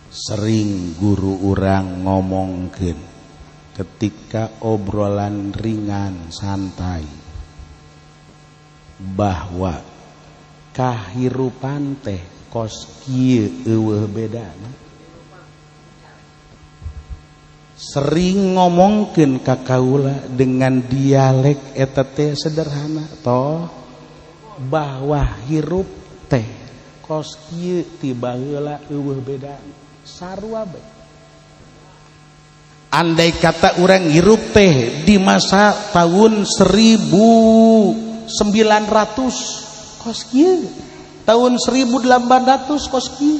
Sering guru urang ngomongkeun ketika obrolan ringan santai bahwa kahirupan teh kos kieu eueuh bedana. Sering ngomongkeun ka kaula dengan dialek eta teh sederhana toh, bahwa hirup teh kos kieu ti baheula eueuh bedana, sarua bae. Andai kata urang hirup teh di masa tahun 1900 kos kieu, tahun 1800 kos kieu,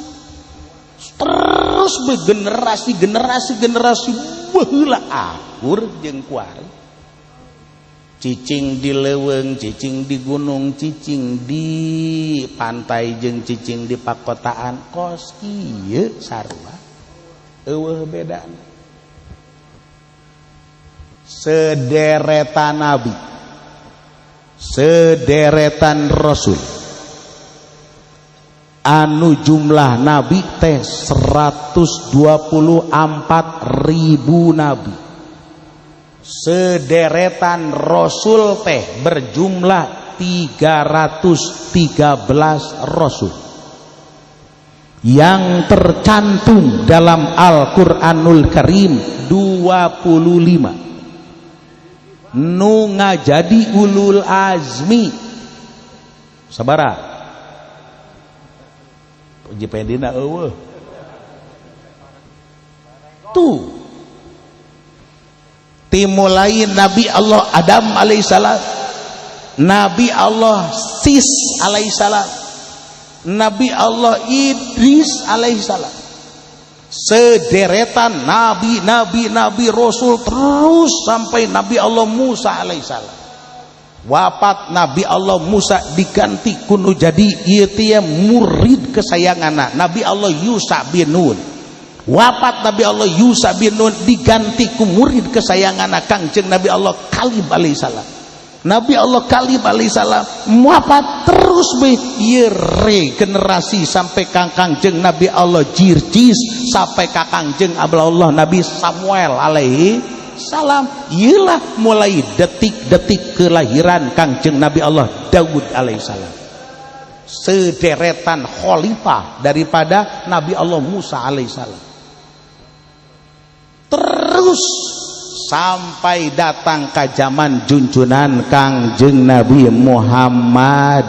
terus generasi generasi generasi baheula akur jeung kuari. Cicing di leuweung, cicing di gunung, cicing di pantai jeung cicing di pakotaan kos kieu sarua eueuh bedana. Sederetan nabi, sederetan rasul, anu jumlah nabi teh 124.000 nabi, sederetan rasul teh berjumlah 313 rasul yang tercantum dalam Al-Qur'anul Karim 25 nu ngajadi ulul azmi sabara JPD-na eueuh tuh. Timulai Nabi Allah Adam alaihissalam, Nabi Allah Sis alaihissalam, Nabi Allah Idris alaihissalam, sederetan nabi nabi nabi rasul terus sampai Nabi Allah Musa alaihissalam. Wafat Nabi Allah Musa diganti kuno jadi ieu teh murid kesayanganna Nabi Allah Yusa bin Nun. Wafat Nabi Allah Yusa bin Nun diganti ku murid kesayanganna Kangjeng Nabi Allah Kalib alaihissalam. Nabi Allah Kalib alaihissalam wafat, terus be ieu generasi sampai kang Kangjeng Nabi Allah Jirjis sampai ka Kangjeng Allah Nabi Samuel alaihi salam. Iyalah mulai detik-detik kelahiran Kangjeng Nabi Allah Daud alaihissalam, sederetan khalifah daripada Nabi Allah Musa alaihissalam, terus sampai datang ke zaman junjunan Kangjeng Nabi Muhammad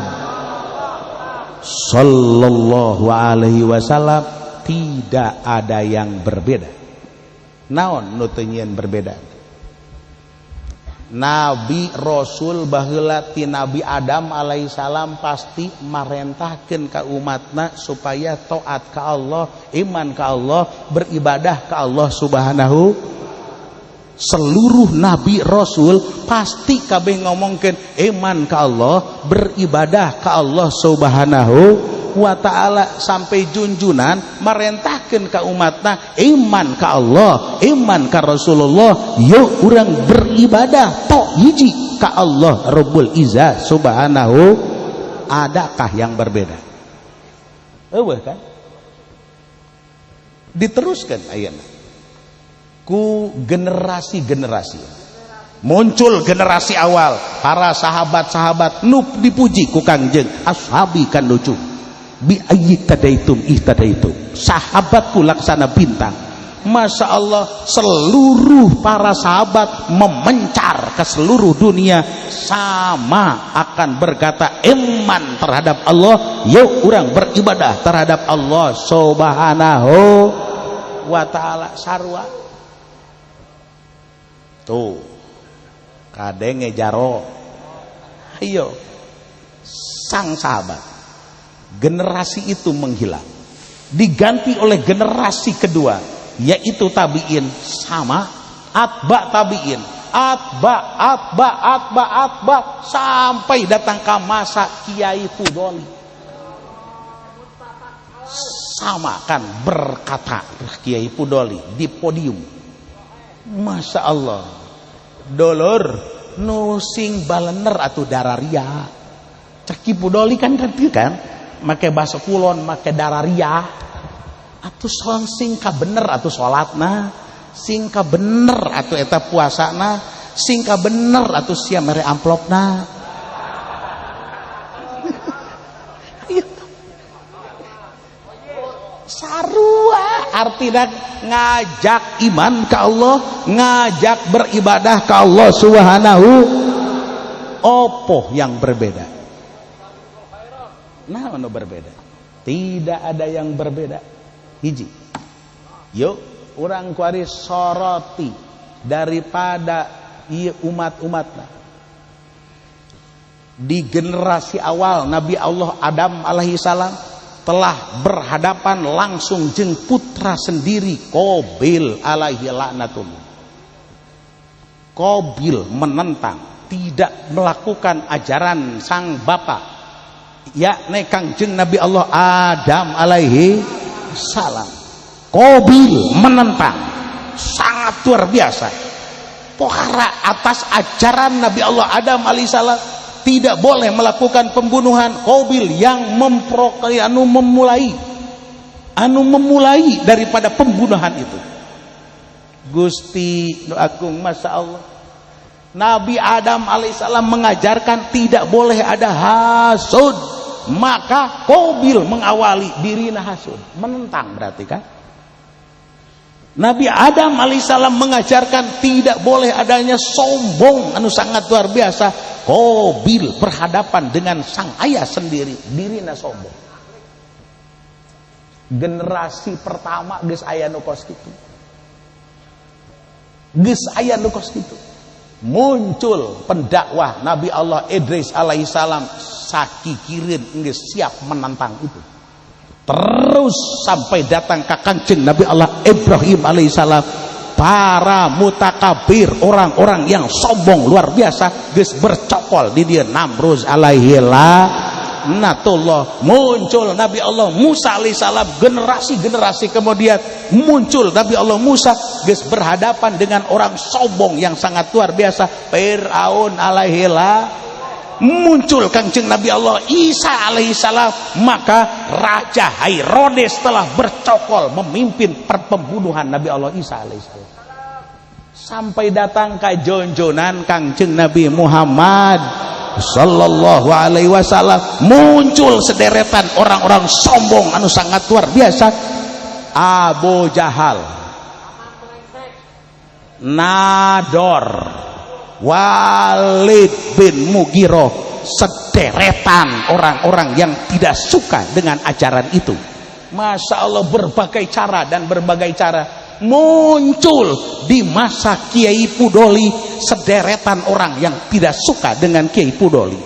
sallallahu alaihi wasallam, tidak ada yang berbeda. Naon nu teu nyieun berbeda? Nabi Rasul baheula ti Nabi Adam alaihissalam pasti marentahkeun ka umatna supaya taat ka Allah, iman ka Allah, beribadah ka Allah subhanahu. Seluruh nabi rasul pasti kabeh ngomongkeun iman ka Allah, beribadah ka Allah subhanahu wa ta'ala, sampai junjunan merentahkeun ka umatna iman ka Allah, iman ka Rasulullah, yuk urang beribadah tok hiji ka Allah Rabbul Izzah subhanahu. Adakah yang berbeda? Eueuh kan? Diteruskan ayeuna ku generasi-generasi. Muncul generasi awal para sahabat-sahabat nu dipuji ku Kangjeng, ashabi kan lucu bi ayyi tadaitum ihtadaitum, sahabatku laksana bintang. Masya Allah, seluruh para sahabat memencar ke seluruh dunia sama akan berkata iman terhadap Allah, yuk urang beribadah terhadap Allah subhanahu wa ta'ala sarua. Tuh kadenge jaro, ayo sang sahabat generasi itu menghilang, diganti oleh generasi kedua yaitu tabiin, sama atba tabiin, atba atba atba atba sampai datang ke masa Kiai Fudoli, sama kan berkata Kiai Fudoli di podium, Masya Allah, dolor nu sing balener atau dararia. Cek Ki Fudoli kan kan kan make bahasa kulon, make dararia. Atuh sing bener atuh salatna, sing bener atuh eta puasana, sing bener atuh sia mere amplopna. Sarua artinya ngajak iman ke Allah, ngajak beribadah ke Allah Subhanahu. Opo yang berbeda? Nah, anu berbeda? Tidak ada yang berbeda. Hiji. Yuk, urang kuari soroti daripada ieu umat-umatna. Di generasi awal Nabi Allah Adam alaihi salam telah berhadapan langsung jeung putra sendiri Qabil alaihi laknatullah. Qabil menentang, tidak melakukan ajaran sang bapak, yakni Kangjeng Nabi Allah Adam alaihi salam. Qabil menentang sangat luar biasa, pohara atas ajaran Nabi Allah Adam alaihi salam, tidak boleh melakukan pembunuhan. Qabil yang memulai daripada pembunuhan itu. Gusti nu agung, Masya Allah, Nabi Adam alaihissalam mengajarkan tidak boleh ada hasud, maka Qabil mengawali dirina hasud, menentang berarti kan. Nabi Adam alaihissalam mengajarkan tidak boleh adanya sombong anu sangat luar biasa. Qabil berhadapan dengan sang ayah sendiri, dirina sombong. Generasi pertama geus aya nu kos kitu. Geus aya nu kos kitu. Muncul pendakwah Nabi Allah Idris alaihissalam, sakikirin geus siap menentang itu. Terus sampai datang ke Kangjeng Nabi Allah Ibrahim alaihissalam, para mutakabir, orang-orang yang sombong luar biasa, geus bercokol di dia Namruz alaihi laknatullah. Muncul Nabi Allah Musa alaihissalam, generasi-generasi kemudian muncul Nabi Allah Musa, geus berhadapan dengan orang sombong yang sangat luar biasa, Fir'aun alaihi laknatullah. Muncul Kangjeng Nabi Allah Isa alaihissalam, maka Raja Herodes telah bercokol memimpin pembunuhan Nabi Allah Isa alaihissalam. Sampai datang ke jonjonan Kangjeng Nabi Muhammad sallallahu alaihi wasallam, muncul sederetan orang-orang sombong anu sangat luar biasa, Abu Jahal, Nador, Walid bin Mughirah, sederetan orang-orang yang tidak suka dengan ajaran itu. Masya Allah, berbagai cara dan berbagai cara muncul di masa Kiai Pudoli, sederetan orang yang tidak suka dengan Kiai Pudoli,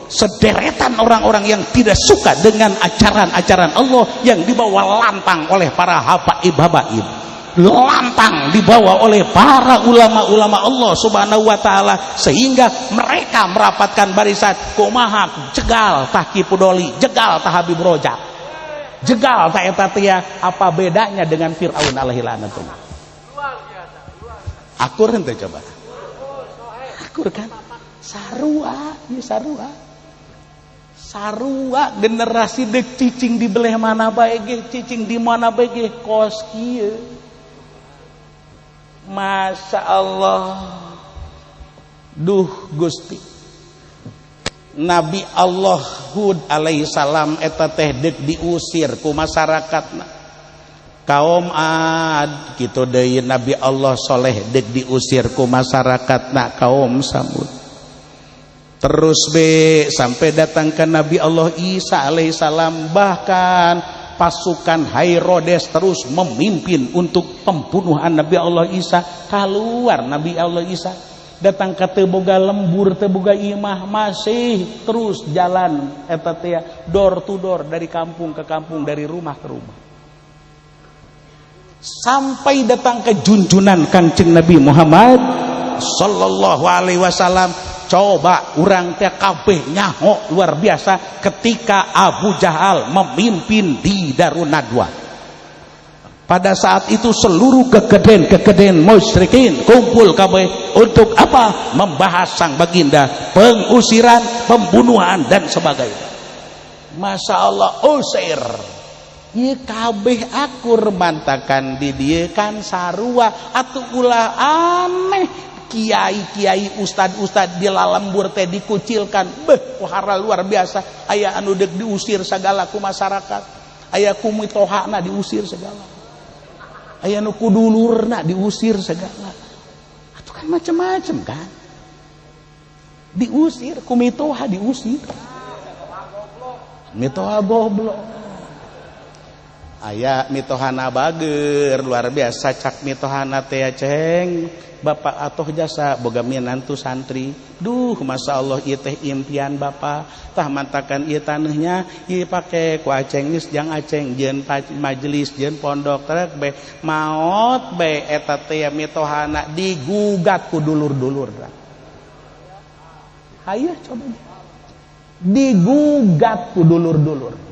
sederetan orang-orang yang tidak suka dengan ajaran-ajaran Allah yang dibawa lantang oleh para habaib-habaib, lantang dibawa oleh para ulama-ulama Allah Subhanahu wa taala, sehingga mereka merapatkan barisan. Kumaha jegal tah Ki Pudoli, jegal tah Habib Rojak, jegal tah eta teh, apa bedanya dengan Fir'aun alaihi laknatullah? Akur henteu coba? Akur kan? Sarua, ieu sarua. Sarua generasi deuk cicing di beleh mana bae ge, cicing di mana bae ge kos kieu. Masya Allah, duh Gusti, Nabi Allah Hud alaihi salam eta teh deuk diusir ku masyarakatna kaum Ad, kitu deui Nabi Allah Soleh deuk diusir ku masyarakatna kaum Samud. Terus be sampai datang ke Nabi Allah Isa alaihi salam, bahkan pasukan Herodes terus memimpin untuk pembunuhan Nabi Allah Isa. Keluar Nabi Allah Isa, datang ke teboga lembur, teboga imah, masih terus jalan eta teh door to door, dari kampung ke kampung, dari rumah ke rumah, sampai datang ke junjunan Kangjeng Nabi Muhammad sallallahu alaihi wasallam. Coba urang teh kabeh nyaho luar biasa ketika Abu Jahal memimpin di Darun Nadwa. Pada saat itu seluruh kegeden-kegeden musyrikin kumpul kabeh untuk apa? Membahas sang baginda, pengusiran, pembunuhan dan sebagainya. Masya Allah, usir. Ieu kabeh akur, mantakan di dieu kan sarua atuh. Ulah aneh, kiai-kiai, ustad-ustad di lalembur teh dikucilkan. Beh, wahara luar biasa. Aya anu deuk diusir segala ku masyarakat, aya ku mitohana diusir segala, aya nu ku dulurna diusir segala. Atuh kan macam-macam kan, diusir ku mitoha, diusir mitoha goblok. Aya mitohana bager luar biasa. Cak mitohana teh, "Ceng, bapak atoh jasa boga minantu santri. Duh, Masya Allah, ieu teh impian bapak. Tah, mantakan ieu taneuhnya ieu pake ku aceng geus jang aceng jeung majelis jeung pondok." Trek be maot be eta teh mitohana digugat ku dulur-dulur. Hayu coba, digugat ku dulur-dulur.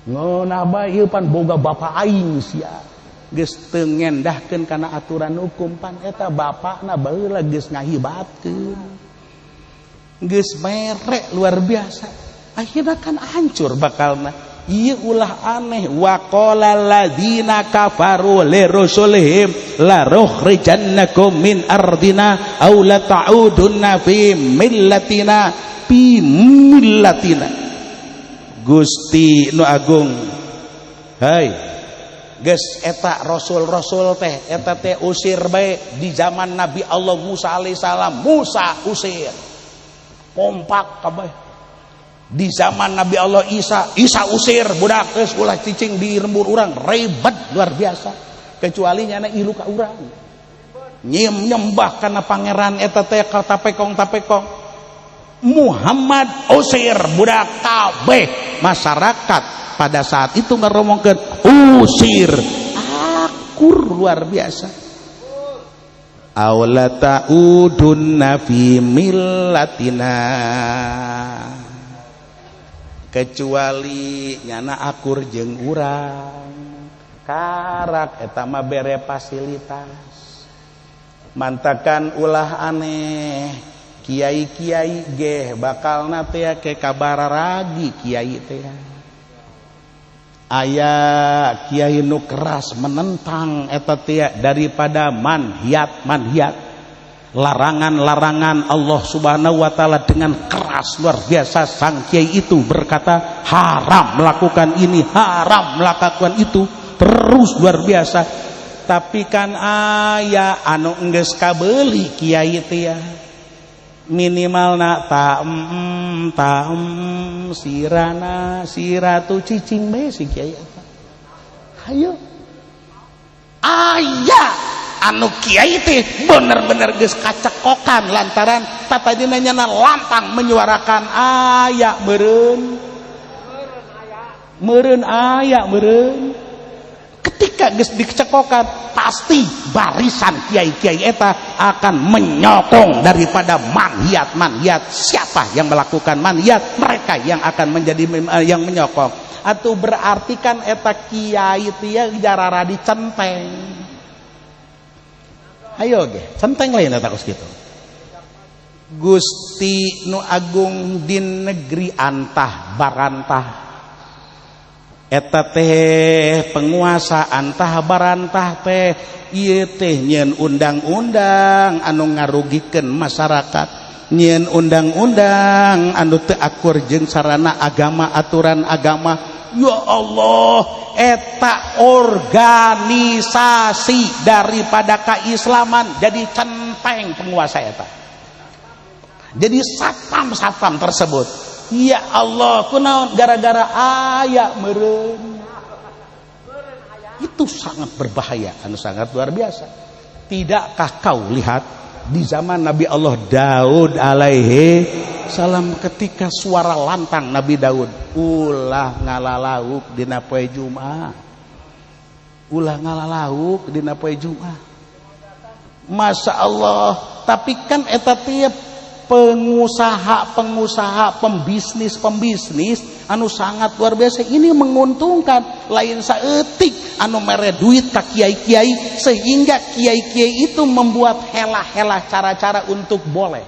Ngeunah bae ieu, pan boga bapak aing, sia geus teu ngendahkeun kana aturan hukum. Pan eta bapakna baheula geus ngahibatkeun, geus mere luar biasa. Akhirnya kan hancur bakalna. Ieu ulah aneh. Waqala alladzina kafaru lirusulihim la nukhrijannakum min ardina aw la ta'udunna fi millatina, fi millatina. Gusti nu Agung, hai geus eta rasul-rasul teh eta teh usir bae. Di zaman Nabi Allah Musa alaihissalam, Musa usir kompak kabeh. Di zaman Nabi Allah Isa, Isa usir budak, geus ulah cicing di lembur urang, ribet luar biasa, kecuali nyana ilu ka urang nyim nyembah kana pangeran eta teh tapekong tapekong. Muhammad usir budak kabeh. Masyarakat pada saat itu ngaromongkeun usir, akur luar biasa. Aw la ta'udunna fi millatina, kecuali nyana akur jeung urang. Karak eta mah bere fasilitas. Mantakan ulah aneh, kiai-kiai ge bakalna teh ke kabararagi. Kiai teh aya kiai nu keras menentang eta teh daripada manhiat manhiat, larangan-larangan Allah Subhanahu wa taala. Dengan keras luar biasa sang kiai itu berkata haram melakukan ini, haram melakukan itu, terus luar biasa. Tapi kan aya anu enggeus kabeuli kiai teh ya, minimal nak ta ta sirana siratu cicing bae si kiai eta. Hayo, aya anu kiai teh bener-bener geus kacekokan lantaran tatadina nyana lantang menyuarakan. Aya meureun, meureun aya meureun. Ketika geus dicekokan, pasti barisan kiai-kiai eta akan menyokong daripada manhiat-manhiat. Siapa yang melakukan manhiat, mereka yang akan menjadi yang menyokong. Atau berarti kan eta kiai teh jarara dicenteng. Ayo ge centeng lain eta kos kitu. Gusti nu Agung, di negeri antah barantah eta teh, penguasa antah barantah teh ieu teh nyieun undang-undang anu ngarugikeun masyarakat, nyieun undang-undang anu teu akur jeung sarana agama, aturan agama. Ya Allah, eta organisasi daripada keislaman jadi centeng penguasa eta, jadi satpam-satpam tersebut. Ya Allah, kunaon? Gara-gara aya meureun. Itu sangat berbahaya, anu sangat luar biasa. Tidakkah kau lihat di zaman Nabi Allah Daud alaihi salam, ketika suara lantang Nabi Daud, "Ulah ngalalauk dina poe Jumat, ulah ngalalauk dina poe Jumat." Masya Allah, tapi kan eta tiap pengusaha-pengusaha, pembisnis-pembisnis anu sangat luar biasa ini menguntungkan lain saeutik anu mere duit ka kiai-kiai, sehingga kiai-kiai itu membuat helah-helah, cara-cara untuk boleh.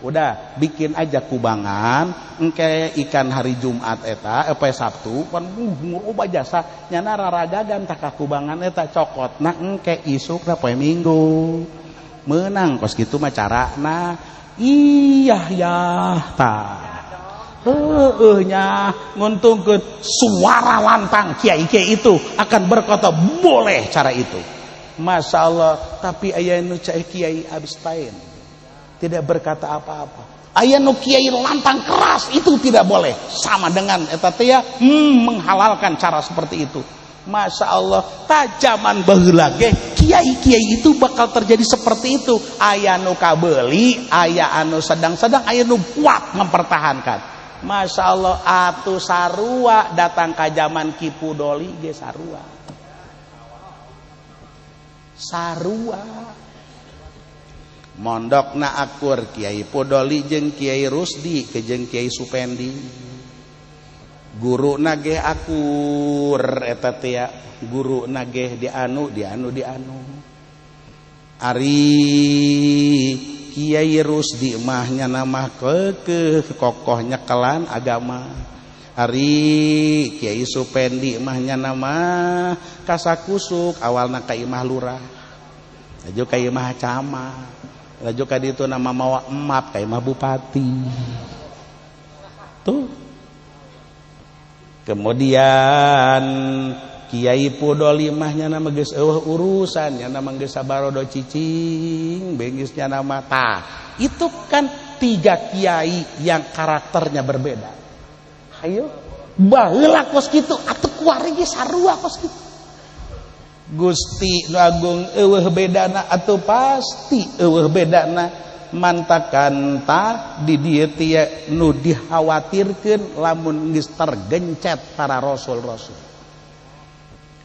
Udah bikin aja kubangan engke ikan hari Jumat eta apa Sabtu pan ngurubah jasa nyana raragagan tak kubangan eta cokot nah engke isuk poe Minggu menang kos kitu mah carana. Iya ya tah heueuh nya nguntungkeun suara lantang kiai-kiai itu akan berkata boleh cara itu. Masya Allah, tapi aya nu kiai abstain tidak berkata apa-apa. Aya nu kiai lantang keras itu tidak boleh, sama dengan eta teh ya, menghalalkan cara seperti itu. Masya Allah, tajaman baheula ge kiai-kiai itu bakal terjadi seperti itu. Aya nu kabeuli, aya anu sedang-sedang, aya nu kuat mempertahankan. Masya Allah, atuh sarua datang ka zaman Ki Pudoli ge sarua. Sarua. Mondokna akur Kiai Pudoli jeung Kiai Rusdi jeung Kiai Supendi. Guru nage akur eta teh ya, guru nage dianu dianu dianu. Ari Kiai Rusdi mah nyana mah keukeuh kokoh nyekelan agama. Ari Kiai Supendi mah nyana mah kasakusuk awalna ka imah lurah. Laju ka imah camat. Laju ka ditu nama mawa emap ka imah bupati. Tuh. Kemudian Kiai Pudoli mah nyana mah geus eueuh urusan, nyana mah geus sabarodo cicing, bengis nyana mah tah. Itu kan tiga kiai yang karakternya berbeda. Hayo, baheula kos kitu atuh kuari ge sarua kos kitu. Gusti nu Agung eueuh bedana atuh pasti eueuh bedana. Mantakan ta di dieu teh nu dikhawatirkeun lamun geus tergencet para rasul-rasul.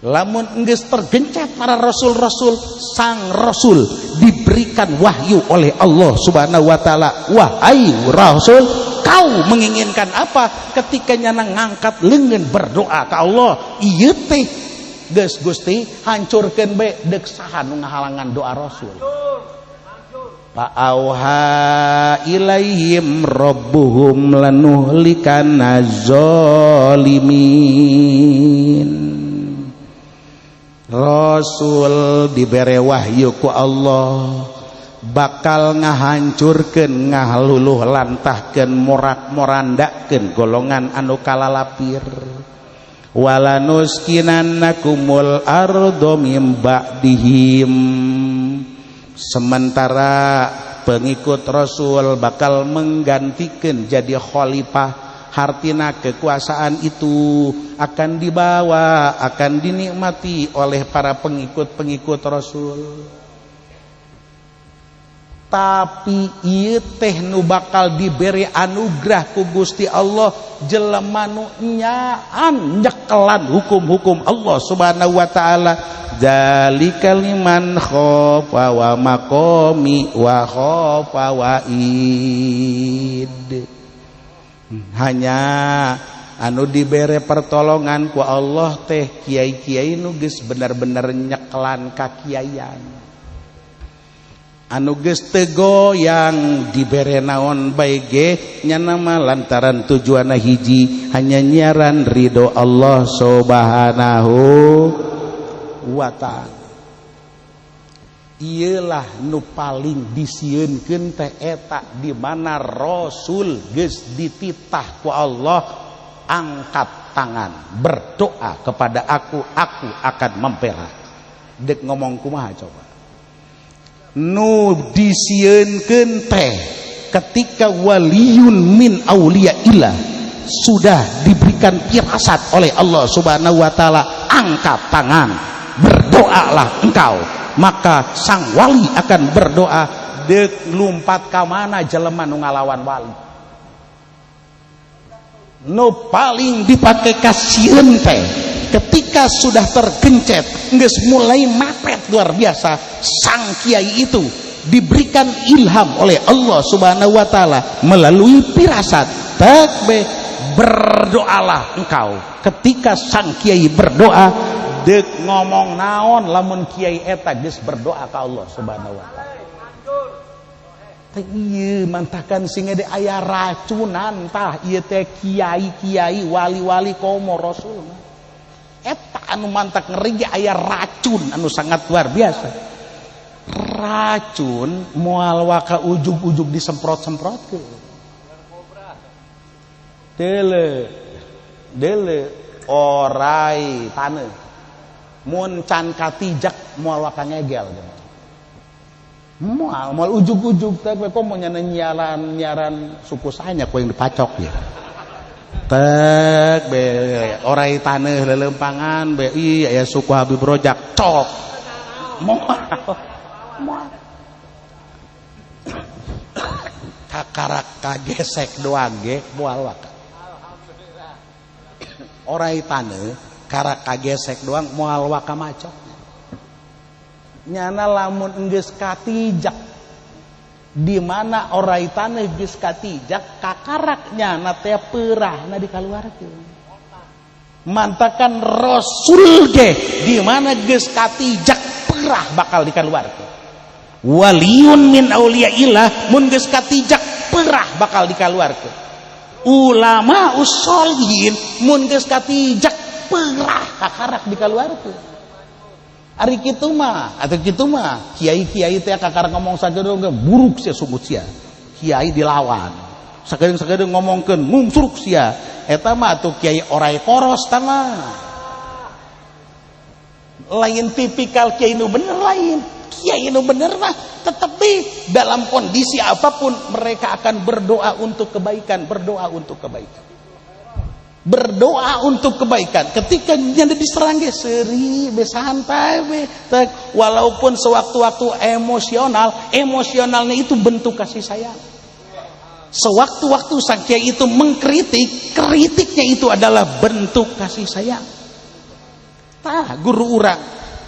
Lamun geus tergencet para rasul-rasul, sang rasul diberikan wahyu oleh Allah Subhanahu wa taala, wahai rasul, kau menginginkan apa? Ketika nyana ngangkat leungeun berdoa ka Allah, ieu teh geus Gusti hancurkeun bae deuk saha nu ngahalangan doa rasul. Fa'auha ilaihim rabbuhum lanuhlikanna zalimin. Rasul dibere wahyu ku Allah bakal ngahancurkeun, ngahaluluh lantahkeun, morak-morandakeun golongan anu kalalapir. Walanuskinannakumul ardo mim ba'dihim. Sementara pengikut Rasul bakal menggantikan jadi khalifah, hartina kekuasaan itu akan dibawa, akan dinikmati oleh para pengikut-pengikut Rasul. Tapi ieu teh nu bakal diberi anugerah ku Gusti Allah jelema nu nyaan nyekelan hukum-hukum Allah Subhanahu wa taala. Zalika liman khafa wa maqami wa khafa wa'id. Hanya anu dibere pertolongan ku Allah teh kiai-kiai nu geus bener-bener nyekelan kakiaian. Anu geus teu goyang dibere naon bae ge nyana mah lantaran tujuanna hiji hanya nyiaran ridho Allah Subhanahu wa ta'ala. Iyalah nu paling disieunkeun teh eta di mana Rasul geus dititah ku Allah angkat tangan berdoa kepada aku, aku akan membela. Dek ngomong kumaha coba? Nu disieunkeun teh ketika waliyun min auliyaillah sudah diberikan firasat oleh Allah Subhanahu wa taala, angkat tangan berdoalah engkau, maka sang wali akan berdoa. Dek lumpat ka mana jelema nu ngalawan wali? Nu paling dipake kasieun teh ketika sudah tergencet geus mulai mepet luar biasa, sang kiai itu diberikan ilham oleh Allah Subhanahu wa taala melalui firasat, takbe berdoalah engkau. Ketika sang kiai berdoa, dek ngomong naon lamun kiai eta geus berdoa ka Allah Subhanahu wa taala. Teh ieu mantakan sing aya racunan tah ieu teh kiai-kiai wali-wali komo rasul. Eta anu mantak ngeri aya racun anu sangat luar biasa. Racun moal waka ujug-ujug disemprot-semprotkeun. Dele dele orai taneuh mun can katijak moal waka ngegel. Moal moal ujug-ujug teh kok mau nyana nyiaran suku sanya ku yang dipacok ya. Tek be orai taneuh lelempangan be ih aya suku Habib Rojak cok. Moal moal kakarak kagesek doang ge moal waka. Orai taneuh karak kagesek doang moal waka macok. Nyana lamun enggeus katijak di mana orai taneuh geus katijak kakarak nyana teh peurahna dikaluarkeun. Mantakan rasul ge di mana geus katijak perah bakal dikaluarkeun. Waliun min auliyaillah mun geus katijak perah bakal dikaluarkeun. Ulama usholihin mun geus katijak perah kakarak dikaluarkeun. Ari kitu mah atuh kitu mah kiai-kiai teh kakarak ngomong sagedeung buruk sia sungut sia. Kiai dilawan. Sagedeung-sagedeung ngomongkeun mungsuruk sia. Eta mah atuh kiai orai koros tah mah. Lain tipikal kiai nu bener lain. Kiai nu bener mah tetep dalam kondisi apapun mereka akan berdoa untuk kebaikan, berdoa untuk kebaikan. Berdoa untuk kebaikan. Ketika nyanda diserang ge seuri be santai be. Walaupun sewaktu-waktu emosional, emosionalnya itu bentuk kasih sayang. Sewaktu-waktu sang kiai itu mengkritik, kritiknya itu adalah bentuk kasih sayang. Tah guru urang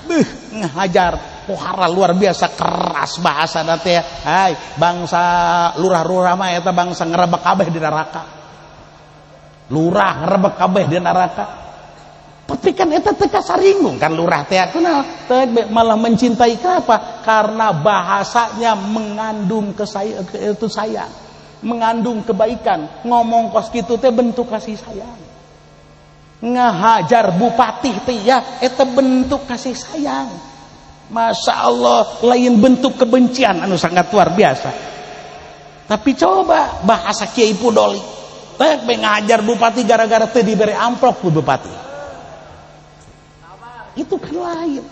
beuh ngahajar pohara luar biasa keras bahasa teh. Hai bangsa lurah-lurah mah eta bangsa ngerebek kabeh di neraka. Lurah ngerebek kabeh di neraka. Tapi kan eta teh kasaringgung kan lurah teh kenal teh malah mencintai kenapa? Karena bahasanya mengandung itu sayang, mengandung kebaikan. Ngomong kos kitu teh bentuk kasih sayang. Ngahajar bupati teh ya eta bentuk kasih sayang. Masya Allah, lain bentuk kebencian anu sangat luar biasa. Tapi coba bahasa Kiai Pudoli teh ngajar bupati gara-gara teu diberi amplop ku bupati. Itu kan lain.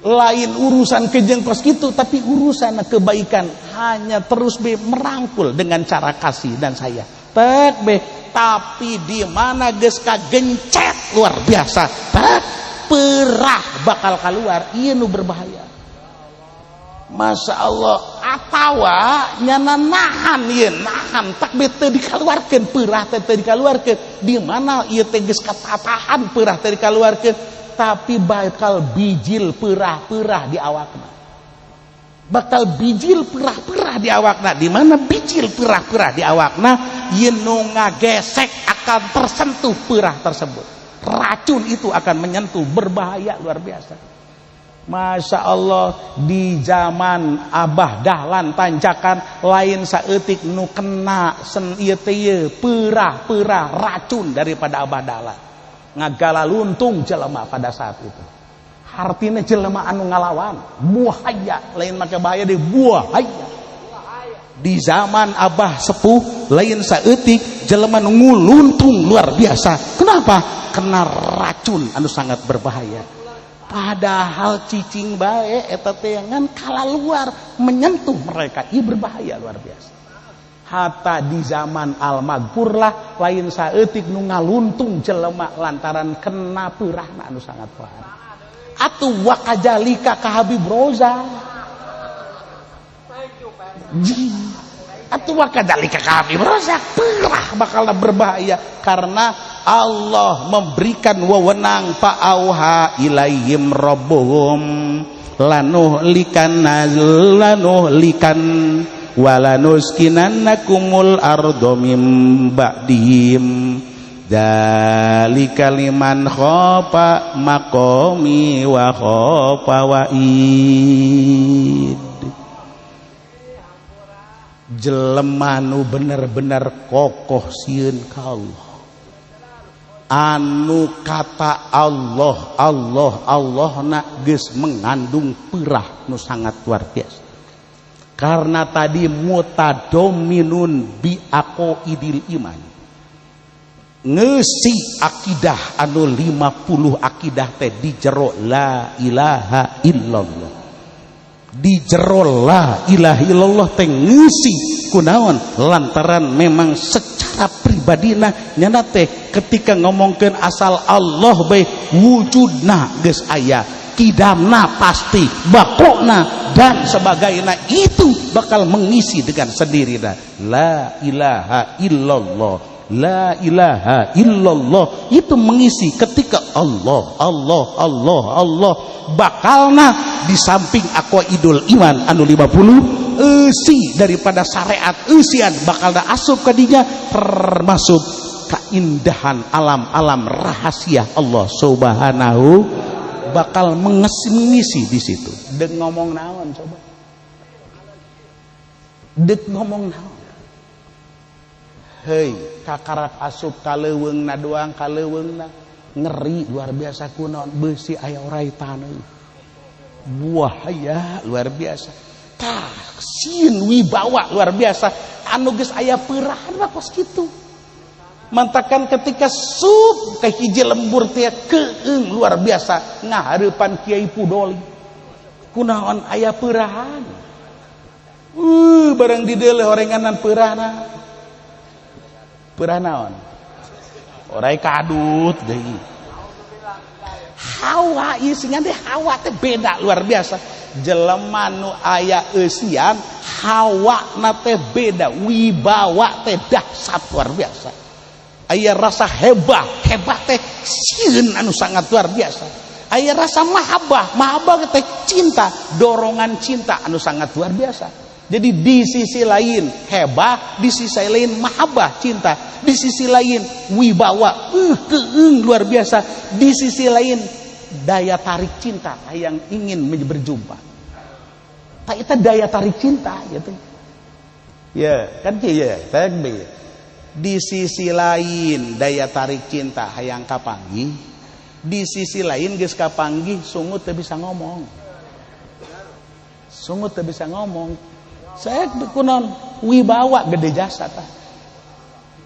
Lain urusan kejengkos gitu, tapi urusan kebaikan hanya terus be merangkul dengan cara kasih dan sayang. Tek be, tapi di mana geus kagencet luar biasa. Tek perah bakal keluar, ieu nu berbahaya. Masya Allah, atawa nyana nahan ieu nahan tak be teu dikaluarkeun perah teh teu dikaluarkeun. Di mana ieu teh geus katatahan perah teh dikaluarkeun, tapi bakal bijil perah-perah di awakna. Bakal bijil perah-perah di awakna. Di mana bijil perah-perah di awakna, yen nu ngagesek akan tersentuh perah tersebut. Racun itu akan menyentuh, berbahaya luar biasa. Masya Allah, di zaman Abah Dahlan tanjakan lain saeutik nu kena sen ieu teh ieu perah-perah racun daripada Abah Dahlan. Ngagala luntung jelema pada saat itu. Artinya jelema anu ngalawan, buahaya, lain make bahaya deh buahaya. Di zaman Abah sepuh lain saeutik jelema nu nguluntung luar biasa. Kenapa? Kena racun anu sangat berbahaya. Padahal cicing bae eta teh ngan kalaluar menyentuh mereka, ieu berbahaya luar biasa. Hatta di zaman Al-Maghfur lah lain saeutik nu ngaluntung jelema lantaran kena peurahna anu sangat parah. Atuh wakajalika ka Habib Roza. Atuh wakadalika ka Habib Roza perah bakal berbahaya karena Allah memberikan wewenang fa'auha ilaihim rabbuhum lanuhlikan lanuhlikan walanuskinannakumul ardo mim ba'dihim dzalika liman khafa maqami wa khafa wa'id. Jelema nu bener-bener kokoh sieun ka Allah, anu kata Allah Allah Allah na geus mengandung peurah nu sangat luar biasa. Karena tadi mutadominun bi aqaidil iman, ngeusi akidah anu 50 akidah teh di jero la ilaha illallah. Di jero la ilaha illallah teh ngeusi kunaon, lantaran memang secara pribadina nyana teh ketika ngomongkeun asal Allah bae wujudna geus aya, kidamna pasti, bakona dan sebagainya, itu bakal mengisi dengan sendirinya la ilaha illallah, la ilaha illallah. Itu mengisi ketika Allah Allah Allah Allah bakalna di samping aqaidul iman anu 50 eusi daripada syariat eusian bakalna asup ka dinya, termasuk keindahan alam-alam rahasia Allah Subhanahu bakal mengisi di situ. Dek ngomong naon coba? Dek ngomong naon? Hei, kakarak asup kaleuweungna doang, kaleuweungna ngeri luar biasa kunaon, beusi aya orai taneuh. Buah ya luar biasa. Tah, sieun wibawa luar biasa anu geus aya peurahan mah kos kitu. Mantakan ketika sup ke hiji lembur teh keung luar biasa ngahareupan Kiai Pudoli. Kunaon aya peurahan. Barang dideuleuh horenganan peurahna. Peurah naon? Orai kadut deui. Hawa ieu singan teh, hawa teh beda luar biasa. Jelema nu aya eusian hawa na teh beda, wibawa teh dahsyat luar biasa. Aya rasa hebah, hebah teh sieun anu sangat luar biasa. Aya rasa mahabbah, mahabbah teh cinta, dorongan cinta anu sangat luar biasa. Jadi di sisi lain hebah, di sisi lain mahabbah cinta, di sisi lain wibawa, keung luar biasa, di sisi lain daya tarik cinta yang ingin berjumpa. Tak itu daya tarik cinta gitu. Ya, kan ya, di sisi lain daya tarik cinta hayang kapanggih, di sisi lain geus kapanggih sungut teu bisa ngomong. Sungut teu bisa ngomong. Saya kunon wibawa gede jasa tah.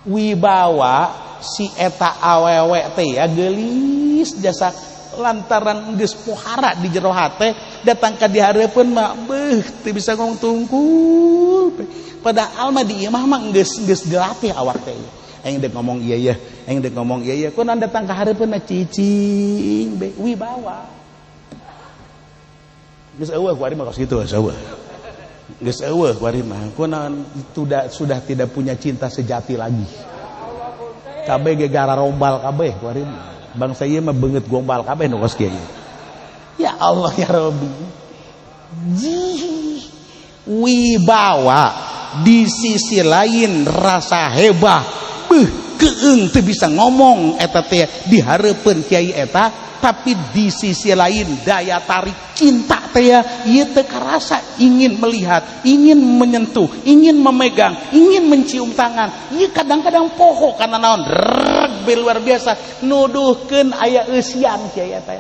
Wibawa si eta awewe teh ya geulis jasa lantaran geus pohara di jero hate datang ka dihareupeun mah beuh teu bisa ngomong tungkul. Padahal mah di imah mah geus geus dilatih awak teh. Aing dek ngomong iya ya, aing dek ngomong iya ya. Kunaon datang ka hareupeun mah cicing be wibawa. Geus eueuh ku ari mah kos kitu geus eueuh. Geus eueuh ku ari mah. Kunaon sudah tidak punya cinta sejati lagi. Kabeh ge gara rombal kabeh ku ari mah. Bangsa ieu mah beungeut gombal kabeh nu kos kieu. Ya Allah ya Rabbi. Wibawa di sisi lain rasa hebah, beuh keung teu bisa ngomong eta teh di hareupeun kiai eta, tapi di sisi lain daya tarik cinta teh ya ieu teu karasa, ingin melihat, ingin menyentuh, ingin memegang, ingin mencium tangan. Ieu kadang-kadang poho kana naon, reg luar biasa nuduhkeun aya eusian kiai eta.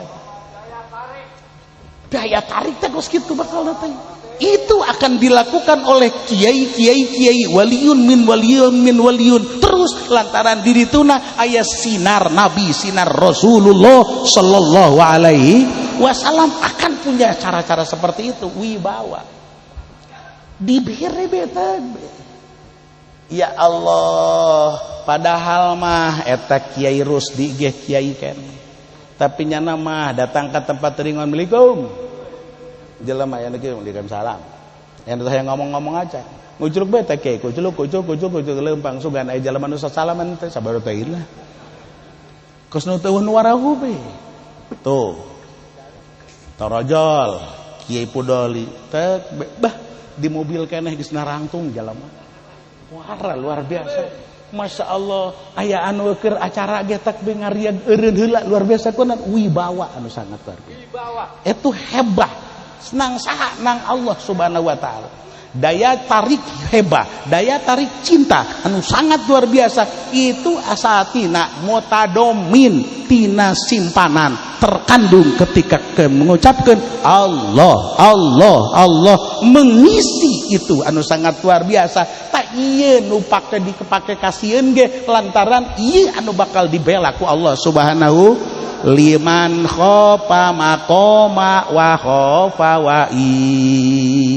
Daya tarik teh kos kitu bakal teh. Itu akan dilakukan oleh kiai kiai kiai waliun min waliun min waliun terus lantaran diri tuna aya sinar nabi, sinar Rasulullah sallallahu alaihi wasallam akan punya cara-cara seperti itu, wibawa dibere beta. Ya Allah, padahal mah eta Kiai Rusdi ge kiai kan, tapi nyana mah datang ke tempat ringon, "Assalamualaikum," jelema yang kieu salam, yang teh ngomong-ngomong aja ngucruk bae teh kiai, kuculuk kucuk kucuk kucuk leumpang sugan aya jelema nu sasalaman teh sabar teh lah kos nu teu warahu be. Tuh torojol Kiai Pudoli teh bah di mobil keneh geus narangtung jelema wara luar biasa. Masya Allah, aya anu keur acara ge tak be ngariag eureun heula luar biasa kunan wibawa anu sangat luar biasa. Wibawa. Itu hebah nang saha, nang Allah Subhanahu wa taala. Daya tarik hebah, daya tarik cinta anu sangat luar biasa itu asatina mutadomin tina simpanan terkandung ketika mengucapkan Allah, Allah, Allah, mengisi itu anu sangat luar biasa. Tak iya nu pake dikepake kasieun ge lantaran iya anu bakal dibela ku Allah Subhanahu. Liman khofa maqama wa khofa wa'id.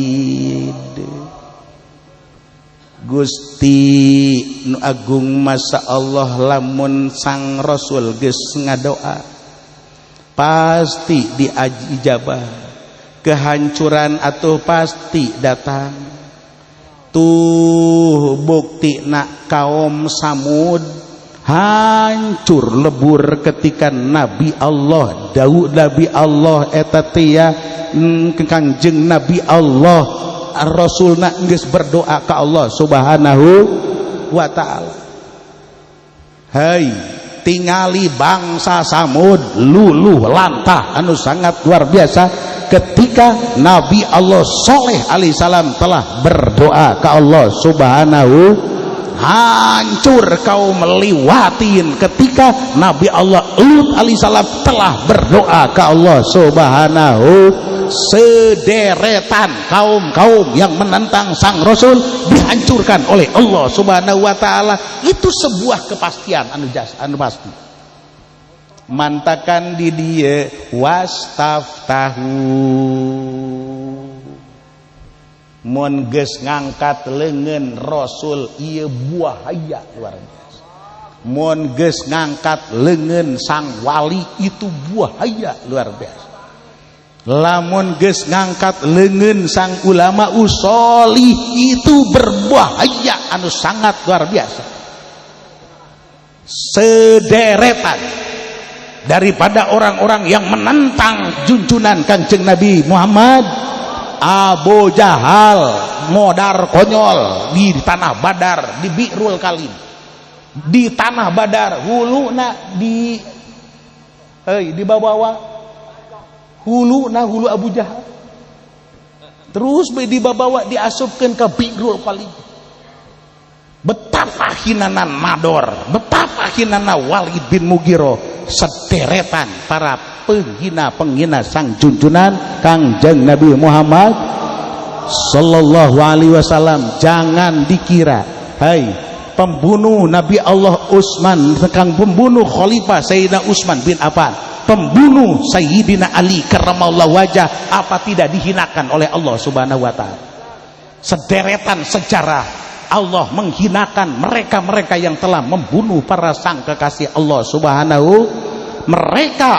Gusti nu agung, masa Allah lamun sang Rasul geus ngadoa pasti diijabah, kehancuran atau pasti datang. Tuh bukti nak kaum Samud hancur lebur ketika Nabi Allah Daud, Nabi Allah eta teh ya, Kangjeng Nabi Allah Rasulna geus berdoa ka Allah Subhanahu wa taala. Hai, tingali bangsa Samud luluh lantah anu sangat luar biasa ketika Nabi Allah Soleh alaihissalam telah berdoa ke Allah Subhanahu. Hancur kaum meliwatin ketika Nabi Allah Lut alaihissalam telah berdoa ke Allah Subhanahu. Sederetan kaum-kaum yang menentang sang Rasul dihancurkan oleh Allah Subhanahu wa taala. Itu sebuah kepastian anu jas anu pasti. Mantakan di dia wastaftahu, mun geus ngangkat leungeun Rasul ieu buahaya luar biasa. Mun geus ngangkat leungeun sang wali itu buahaya luar biasa. Lamun geus ngangkat leungeun sang ulama usoli itu berbahaya anu sangat luar biasa. Sederetan daripada orang-orang yang menentang junjunan Kanjeng Nabi Muhammad, Abu Jahal modar konyol di tanah Badar, di Bi'rul Kalim, di tanah Badar, huluna di hei di bawah hulu nah hulu Abu Jahal terus dibawa diasupkan ke Bi'rul Kalim. Betapa hinana Nador, betapa hinana Walid bin Mughirah, sederetan para penghina-penghina sang junjunan Kangjeng Nabi Muhammad sallallahu alaihi wasallam. Jangan dikira, hai pembunuh Nabi Allah Utsman, kang pembunuh Khalifah Sayyidina Utsman bin Affan, pembunuh Sayyidina Ali karramallahu wajah, apa tidak dihinakan oleh Allah Subhanahu wa taala? Sederetan sejarah Allah menghinakan mereka-mereka yang telah membunuh para sang kekasih Allah Subhanahu. Mereka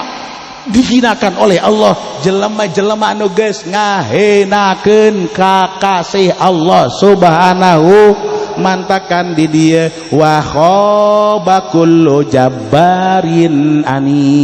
dihinakan oleh Allah. Jelema-jelema anu geus ngahenakeun kakasih Allah Subhanahu, mantakan di dia wa khaba kullu jabbarin ani.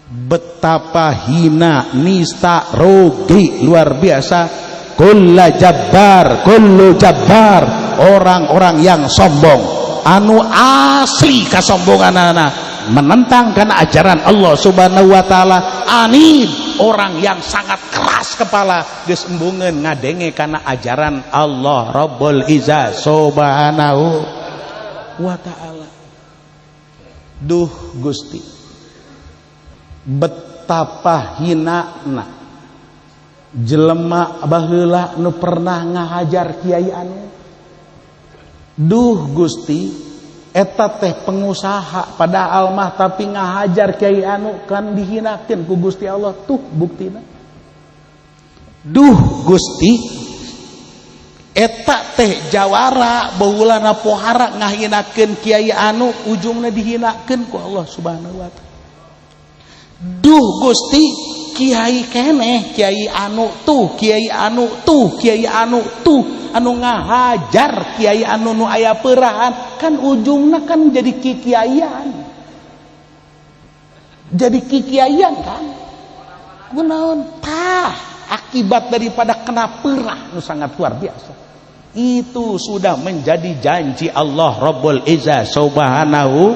Betapa hina, nista, rugi luar biasa kulla jabbar, kullu jabbar, orang-orang yang sombong anu asli kasombongan anak menentang karena ajaran Allah Subhanahu wa taala, anid, orang yang sangat keras kepala geus embungeun ngadenge karena ajaran Allah Rabbul Izzah Subhanahu wa taala. Duh Gusti, betapa hina jelema baheula nu pernah ngahajar kiai anu. Duh Gusti, eta teh pengusaha padahal mah tapi ngahajar kiai anu, kan dihinakeun ku Gusti Allah, tuh buktina. Duh Gusti, eta teh jawara baheulana pohara ngahinakeun kiai anu, ujungna dihinakeun ku Allah Subhanahu wa taala. Duh Gusti, kiai keneh, kiai anu tuh, kiai anu tuh, kiai anu tuh anu ngahajar kiai anu nu aya perahan, kan ujungna kan jadi kikiaian, jadi kikiaian kan kunaon tah akibat daripada kena perah nu sangat luar biasa. Itu sudah menjadi janji Allah Rabbul Izzah Subhanahu.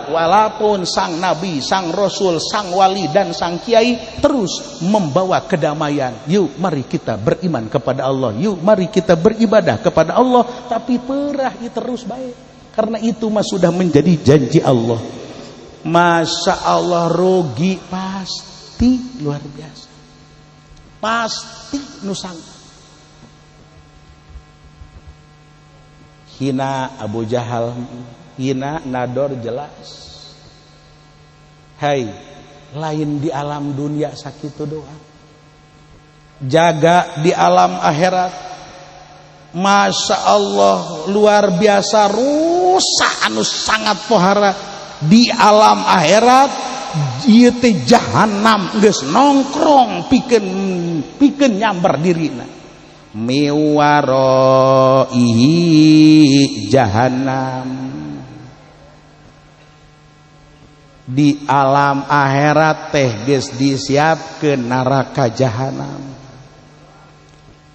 Walaupun sang nabi, sang rasul, sang wali dan sang kiai terus membawa kedamaian. Yuk mari kita beriman kepada Allah, yuk mari kita beribadah kepada Allah, tapi perah terus baik. Karena itu mah sudah menjadi janji Allah. Masya Allah, rugi pasti luar biasa. Pasti nusang. Hina Abu Jahal, hina nador jelas. Hai, lain di alam dunia sakitu doang. Jaga di alam akhirat. Masya Allah, luar biasa rusak anu sangat pohara di alam akhirat. Ieu teh jahanam geus nongkrong pikeun nyamber dirina. Miwaraihi jahanam. Di alam akhirat teh geus disiapkeun neraka jahanam.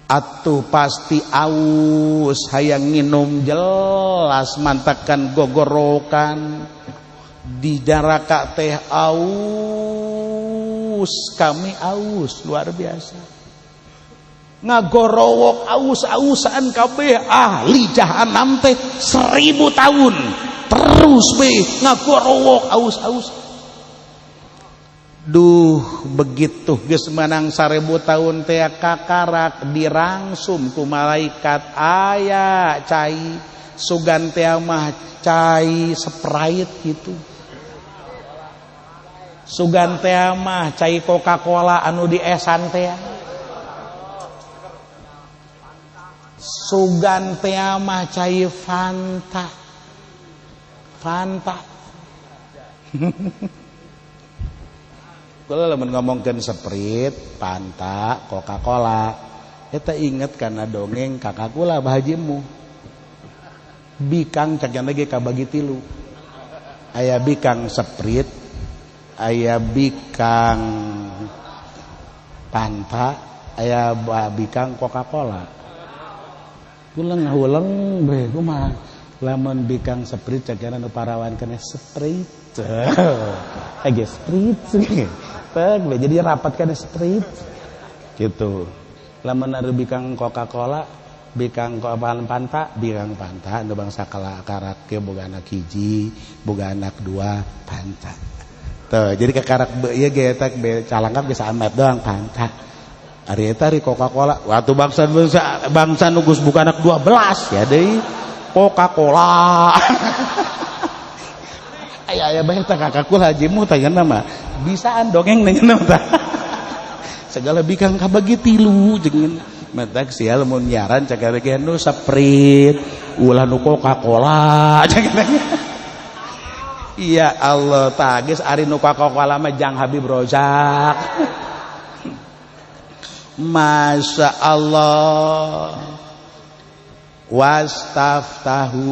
Atuh pasti aus hayang nginum jelas mantakan gogorokan. Di neraka teh aus, kami aus luar biasa. Ngagorowok aus-ausan kabeh ahli jahanam teh 1000 tahun terus be ngagorowok aus-aus. Duh, begitu geus menang 1000 tahun teh kakarak dirangsum ku malaikat aya cai sugan teh mah cai Sprite gitu. Sugan teh mah cai Coca-Cola anu di esan teh. Sugan teh mah cai Fanta. Fanta. Kalau lamun ngomongkeun Sprite, Fanta, Coca-Cola, eta inget karena dongeng kakak kula bahajimu. Bikang cak lagi kabagi tilu. Aya bikang Sprite, aya bikang Fanta, aya bikang Coca-Cola. Kula ngahuleng be kumaha lamun bikang Sprite cak nu parawan kana Sprite. Age Sprite. Teg be jadi rapat kana Sprite. Gitu. Lamun anu bikang Coca-Cola, bikang Fanta, bikang Fanta nu bangsa karak ge boga anak hiji, boga anak dua, Fanta. Tuh, jadi kakarak ieu ge eta be calangkap geus amet doang Fanta. Ari eta ari Coca-Cola, waktu bangsa nu geus buka anak 12 ya deui Coca-Cola. Aya aya bae teh kakak kula hajimu teh mah. Bisaan dongeng nanya tah. Segala bikang kabagi tilu jeung mentak sial mun nyaran cakar ge nu Sprite, ulah nu Coca-Cola. Ya Allah, tah geus ari nu Coca-Cola mah jang Habib Rozak. Masya Allah. Wastaftahu,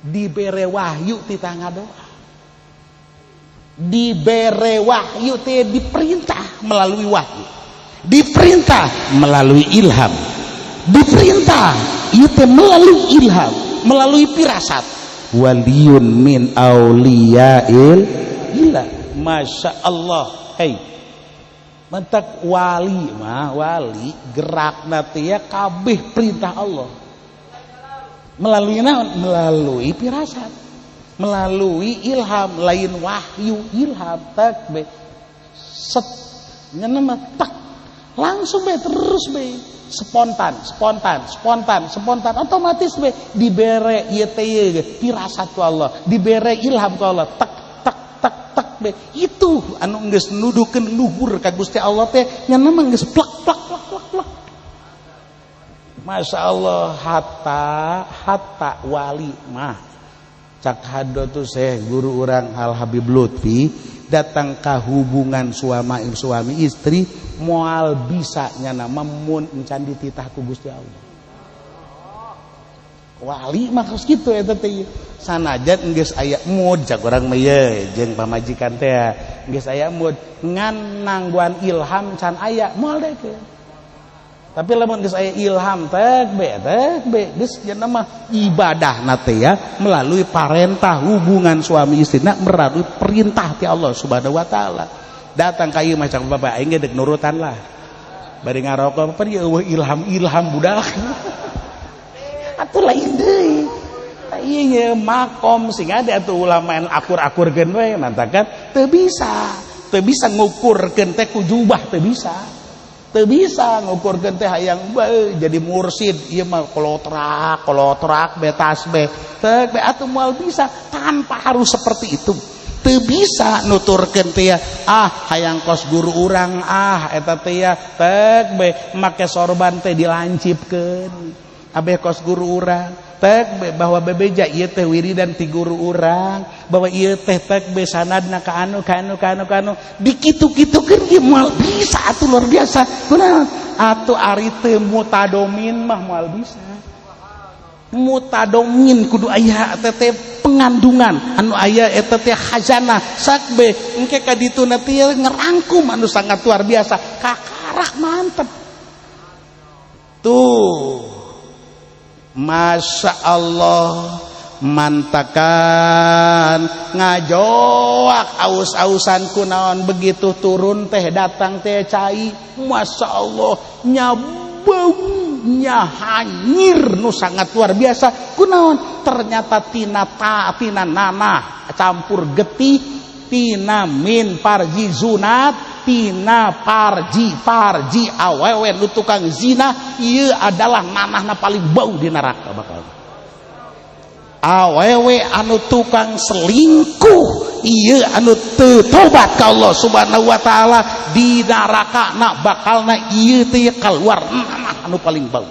dibere wahyu ti tangga doa, dibere wahyu teh diperintah melalui wahyu, diperintah melalui ilham, diperintah ieu teh melalui ilham, melalui firasat. Waliyun min auliyail illah. Masya Allah. Hei, mentak wali mah wali gerak teh ya kabeh perintah Allah melalui naon? Melalui firasat, melalui ilham, lain wahyu, ilham tak be set nyeuna mah tak langsung be terus be spontan spontan spontan spontan otomatis be dibere ieu teh firasat ku Allah, dibere ilham ku Allah, tak tak tak tak be itu anu geus nuduhkeun luhur ka Gusti Allah teh nya mah geus plak plak plak plak plak. Masya Allah, hatta wali mah cak hado tuh saya guru urang Al Habib Lutfi datang ke hubungan suami istri moal bisa nyana mun encan dititah ku Gusti Allah. Wali mah kos kitu eta teh sanajan geus aya mood cak urang mah ye jeung pamajikan teh geus aya mood ngan nangguan ilham can aya moal dekeun. Tapi lamun geus aya ilham tek be geus cenah mah ibadahna teh ya melalui parentah hubungan suami istrina melalui perintah ti Allah Subhanahu wa taala. Datang ka ieu mah cak bapak aing ge deuk nurutan lah. Bari ngarokok pan ieu eueuh ilham-ilham budak. Atuh lain deui. Iya makom sing ada atuh ulah main akur-akurkeun we mantakan teu bisa ngukurkeun teh ku jubah teu bisa ngukurkeun teh hayang bae jadi mursid ieu mah kolotrak be tasbih teh be atuh moal bisa tanpa harus seperti itu. Teu bisa nuturkeun teh ah hayang kos guru urang ah eta teh ya tek be make sorban teh dilancipkeun abeh kos guru urang tek be bahwa bebeja ieu teh wiridan ti guru urang bahwa ieu teh tek be sanadna ka anu ka anu ka anu ka anu dikitu-kitukeun ge moal bisa atuh luar biasa. Kunaon atuh ari teu mutadomin mah moal bisa. Mutadomin kudu aya teh pengandungan anu aya eta teh khazanah sakbe engke ka dituna teh ngerangkum anu sangat luar biasa kakarak mantep tuh. Masya Allah mantakan ngajoak aus-ausan kunaon begitu turun teh datang teh cai Masya Allah nyabau nyahanyir nu sangat luar biasa kunaon ternyata tina ta tina nanah campur getih tina min parji zunat tina parji parji awewe nu tukang zina ieu adalah nanahna paling bau di neraka bakal. Awewe anu tukang selingkuh ieu anu teu tobat ka Allah Subhanahu wa taala di neraka na bakalna ieu teh keluar nanah anu paling bau.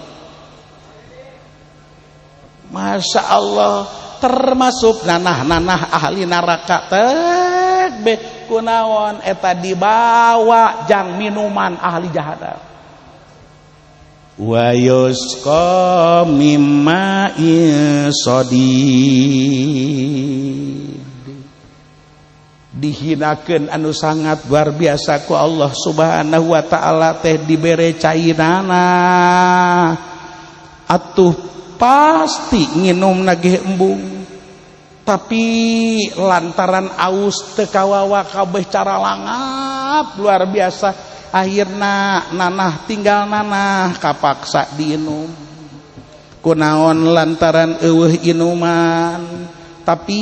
Masya Allah termasuk nanah-nanah ahli neraka teh be kunaon eta dibawa jang minuman ahli jahanam. Wa yusqa mimma sadid dihinakeun anu sangat luar biasa ku Allah Subhanahu wa taala teh dibere cainana atuh pasti nginum nagih embung tapi lantaran aus teu kawawa kabeh cara langap luar biasa akhirna nanah tinggal nanah kapaksa diinum kunaon lantaran eueuh inuman tapi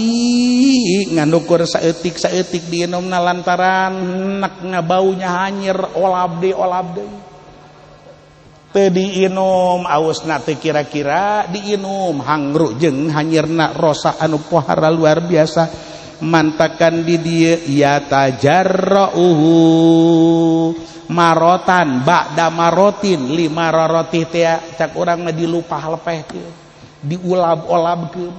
nganukur saeutik-saeutik diinumna lantaran nak ngabaunya hanyir olab deui teu diinum ausna teu kira-kira diinum hangru jeung hanyirna rosa anu pohara luar biasa mantakan di dieu ya tajarrauhu marotan ba'da marotin lima rorotih teh cak urang mah dilupah lepeh teh diulab-olabkeun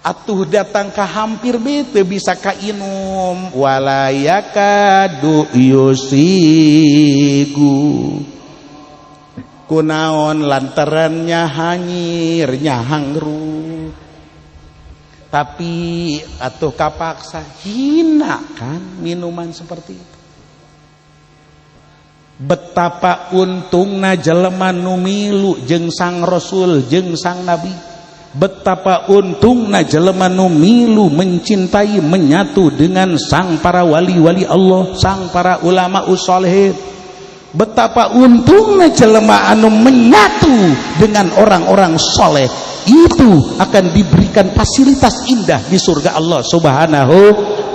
atuh datang ka hampir be teu bisa kainum walayakadu yusigu kunaon lantarannya hanyirnya hangru tapi atuh kapaksa hina kan minuman seperti itu. Betapa untungna jelema nu milu jeung sang rasul jeung sang nabi, betapa untungna jelema nu milu mencintai menyatu dengan sang para wali-wali Allah, sang para ulama usolehin. Betapa untungnya jelema anu menyatu dengan orang-orang soleh itu akan diberikan fasilitas indah di surga Allah Subhanahu.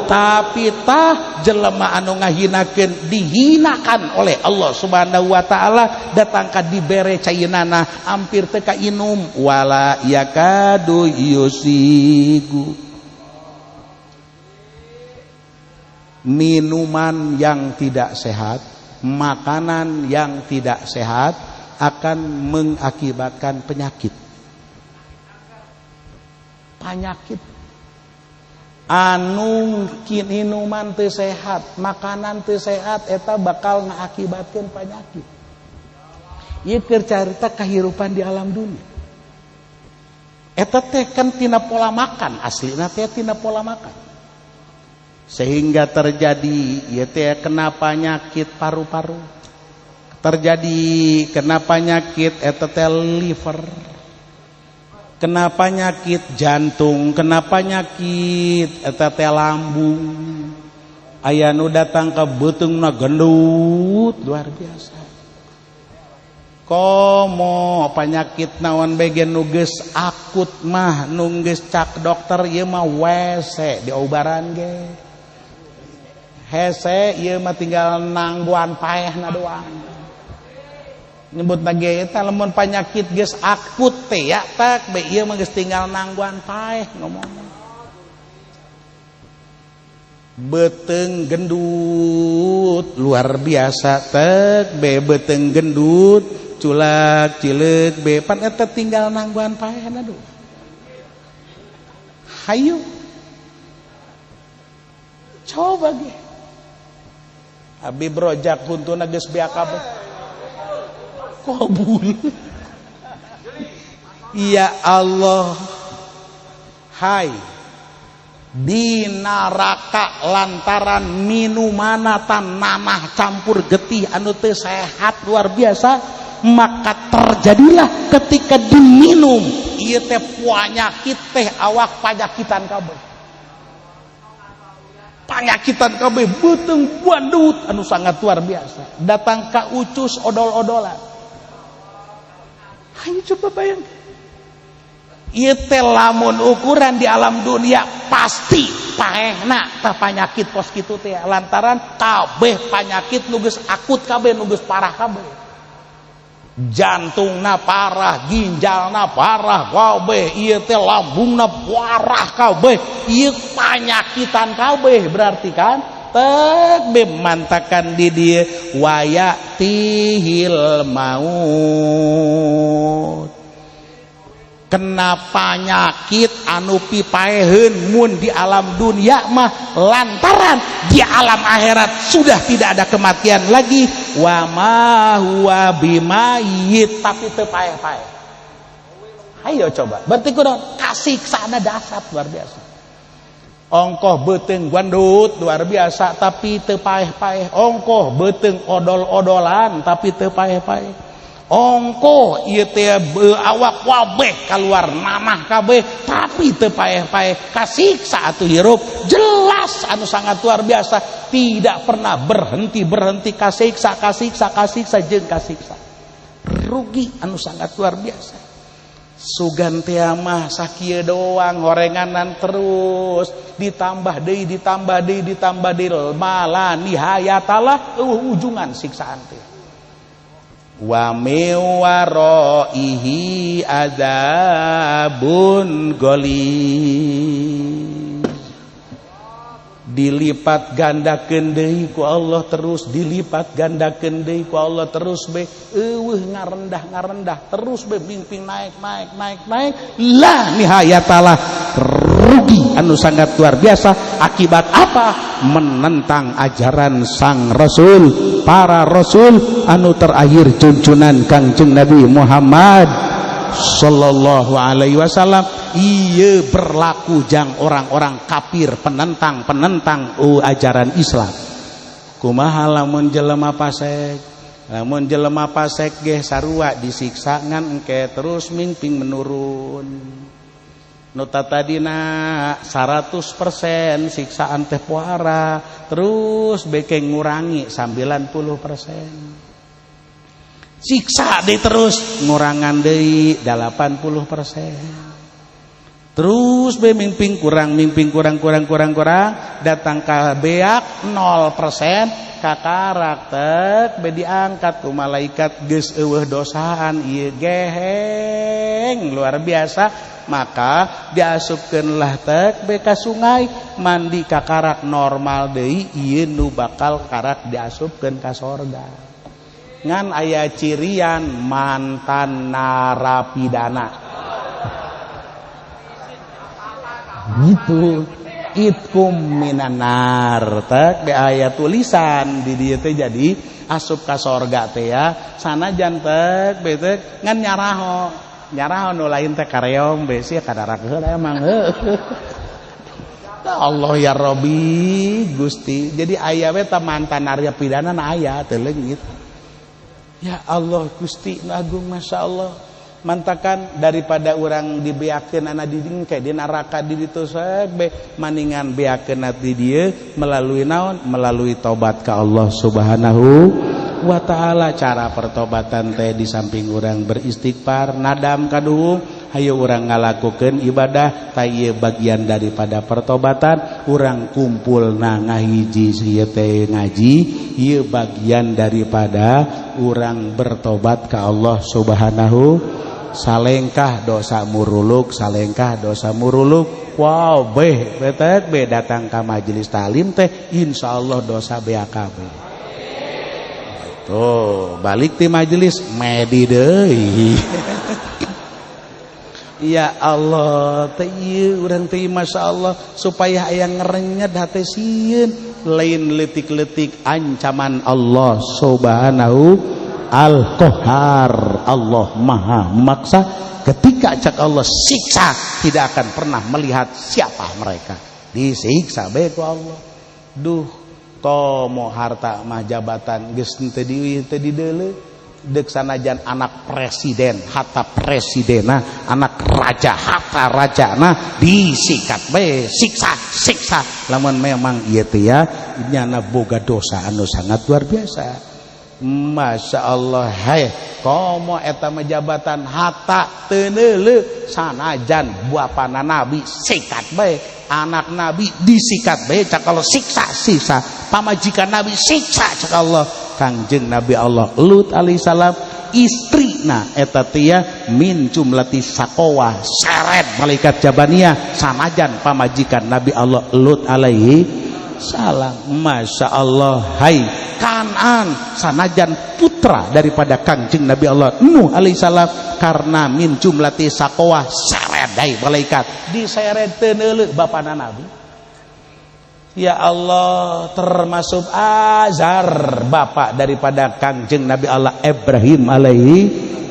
Tapi tah jelema anu ngahinakeun dihinakan oleh Allah Subhanahu wa taala datang ka dibere cainana hampir teu kainum wala yakadu yusigu. Minuman yang tidak sehat, makanan yang tidak sehat akan mengakibatkan penyakit. Penyakit anu minuman teu sehat, makanan teu sehat eta bakal ngakibatkeun penyakit. Ieu keur carita kahirupan di alam dunia. Eta teh kan tina pola makan, aslina teh tina pola makan. Sehingga terjadi ieu teh kena penyakit paru-paru, Terjadi kena penyakit eta teh liver, kena penyakit jantung, kena penyakit eta teh lambung. Aya nu datang ka beuteungna gendut luar biasa. Komo penyakit naon bagian nu geus akut mah nu geus cak dokter ieu mah WC diobaran ge. Hese ieu mah tinggal nangguan paehna doang. Nyebut lagi eta lamun penyakit geus akut teh ya tak be ieu mah geus tinggal nangguan paeh ngomong. Beuteung gendut luar biasa tek be beuteung gendut culak cileuk be pan eta tinggal nangguan paehna doang. Hayu coba ge abi brojak huntuna geus beak kabeh kabul. Ya Allah, hai di neraka lantaran minumana tanamah campur getih anu teu sehat luar biasa, maka terjadilah ketika diminum ieu teh penyakit teh awak panyakitan kabeh, panyakitan kabeh beuteung bandut anu sangat luar biasa, datang ka ucus odol-odolan. Ayo coba bayangkan. Ieu teh lamun ukuran di alam dunia pasti paehna tah panyakit kos kitu teh, lantaran kabeh panyakit nu geus akut kabeh, nu geus parah kabeh. Jantungna parah, ginjalna parah kabeh, ieu teh lambungna parah kabeh, ieu panyakitan kabeh berarti kan tek be mantakan di dieu wayatihil maut. Kena penyakit anu pipaeheun mun di alam dunia mah, lantaran di alam akhirat sudah tidak ada kematian lagi. Wa ma huwa bimayyit, tapi teu paeh-paeh. Ayo coba, berarti kudu kasiksana dahsyat luar biasa. Ongkoh beuteung gandut luar biasa tapi teu paeh-paeh, ongkoh beuteung odol-odolan tapi teu paeh-paeh. Ongkoh ieu teh awak wabeh keluar nanah kabeh tapi teu paeh-paeh. Kasiksa atuh hirup jelas anu sangat luar biasa, tidak pernah berhenti-berhenti kasiksa, kasiksa, kasiksa jeung kasiksa. Rugi anu sangat luar biasa. Sugan teh mah sakieu doang horenganan terus ditambah deui, ditambah deui, ditambah deui, malah nihayatalah eueuh ujungan siksaan teh. Wa min waraihi azabun ghalidz, dilipat gandakeun deui ku Allah terus, dilipat gandakeun deui ku Allah terus be eueuh ngarendah ngarendah terus be mingping naik naik naik naik la nihayatalah. Rugi anu sangat luar biasa akibat apa? Menentang ajaran sang rasul, para rasul anu terakhir junjunan Kangjeng Nabi Muhammad sallallahu alaihi wasallam. Ieu berlaku jang orang-orang kafir penentang-penentang ajaran Islam. Kumaha lamun jelema pasek? Lamun jelema pasek ge sarua disiksa ngan engke terus mingping menurun. Nu tadina 100% siksaan teh puara, terus beke ngurangi 90%. Siksa deui terus ngurangan deui 80%. Terus be mingping kurang, mingping kurang, kurang, kurang, kurang, datang ka beak 0% ka karakter be diangkat ku malaikat geus eueuh dosaan ieu geheng luar biasa, maka diasupkeunlah tek be ka sungai mandi ka karak normal deui ieu nu bakal karak diasupkeun ka sorga. Ngan aya cirian mantan narapidana gitu, itkum minanar tek be aya tulisan di dieu teh jadi asup ka sorga teh ya sanajan tek be teh ngan nyaraho nyaraho nu lain teh kareong be sia kadarak heula emang heuh. Allah ya Rabbi Gusti, jadi aya we teh mantan narapidana na aya teu leungit. Ya Allah Gusti Nu Agung, Masya Allah. Mantakan daripada orang dibeakeun ana di kayak di neraka di ditu be maningan beakeun di dieu melalui naon, melalui tobat ka Allah Subhanahu wa taala. Cara pertobatan teh di samping orang beristighfar, nadam kaduhung, hayo urang ngalakukeun ibadah tah ieu bagian daripada pertobatan. Urang kumpul na ngahiji ieu teh ngaji, ieu bagian daripada urang bertobat ka Allah Subhanahu. Salengkah dosa muruluk, salengkah dosa muruluk, wow beh betek be datang ka majelis talim teh insyaallah dosa BAKB. Tuh balik ti majelis medi deui. Ya Allah teh ieu urang teh, Masya Allah, supaya aya ngerenyet hate sieun lain leutik-leutik ancaman Allah Subhanahu Al-Qahar. Allah Maha memaksa. Ketika cak Allah siksa, tidak akan pernah melihat siapa mereka disiksa bae ku Allah. Duh, komo harta mah, jabatan geus teu di teu dideuleu deuk, sanajan anak presiden, hatta presidena, anak raja, hatta rajana, disikat bae, siksa siksa lamun memang ieu teh ya nyana boga dosa anu sangat luar biasa. Masya Allah. Hai, komo eta mah jabatan, hatta teu neuleuh, sanajan bapana nabi sikat bae, anak nabi disikat bae cak Allah, siksa siksa, pamajikan nabi siksa cak Allah. Kangjeng Nabi Allah Lut alaihissalam istrina eta teh ya min jumlati saqawah, seret malaikat Jabaniyah sanajan pamajikan Nabi Allah Lut alaihi salam. Masya Allah. Hai, Kanan sanajan putra daripada Kangjeng Nabi Allah Nuh alaihissalam, karena min jumlati saqawah, seret dai malaikat, diseret teu neuleuh bapana Nabi. Ya Allah, termasuk Azar, bapak daripada Kangjeng Nabi Allah Ibrahim alaihi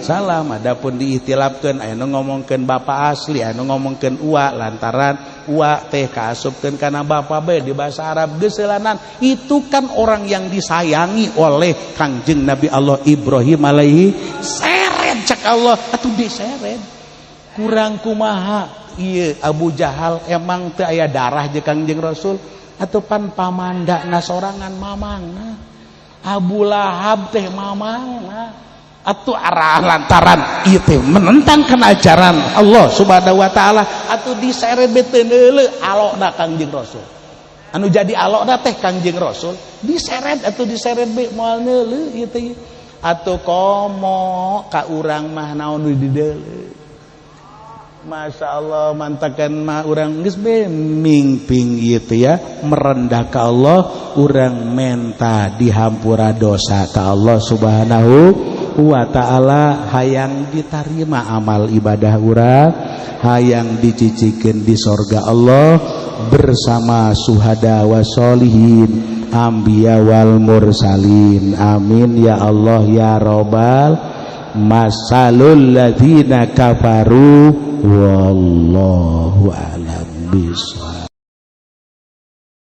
salam. Adapun diikhtilafkeun, aya nu ngomongkeun bapak asli, aya nu ngomongkeun ua, lantaran ua teh kaasupkeun kana bapak bae di bahasa Arab geuselanan. Itu kan orang yang disayangi oleh Kangjeng Nabi Allah Ibrahim alaihi, seret cak Allah atuh diseret. Kurang kumaha ieu Abu Jahal, emang teu aya darah jeung Kangjeng Rasul atau pan pamandana sorangan, mamangna Abu Lahab teh mamangna atau arah, lantaran ieu teh menentang kana ajaran Allah Subhanahu wa taala atau diseret teu neuleuh alokna Kangjeng Rasul. Anu jadi alokna teh Kangjeng Rasul diseret atau diseret be moal neuleuh ieu teh. Atau komo ka urang mah naon nu dideuleuh. Masya Allah, mantakan mah urang geus be mingping ieu teh ya merendah ka Allah, urang menta dihampura dosa ka Allah Subhanahu wa taala, hayang ditarima amal ibadah urang, hayang dicicikeun di sorga Allah bersama suhada wa solihin, anbiya wal mursalin. Amin ya Allah ya robbal. Masalul ladzina kafaru, wallahu alam bisawab.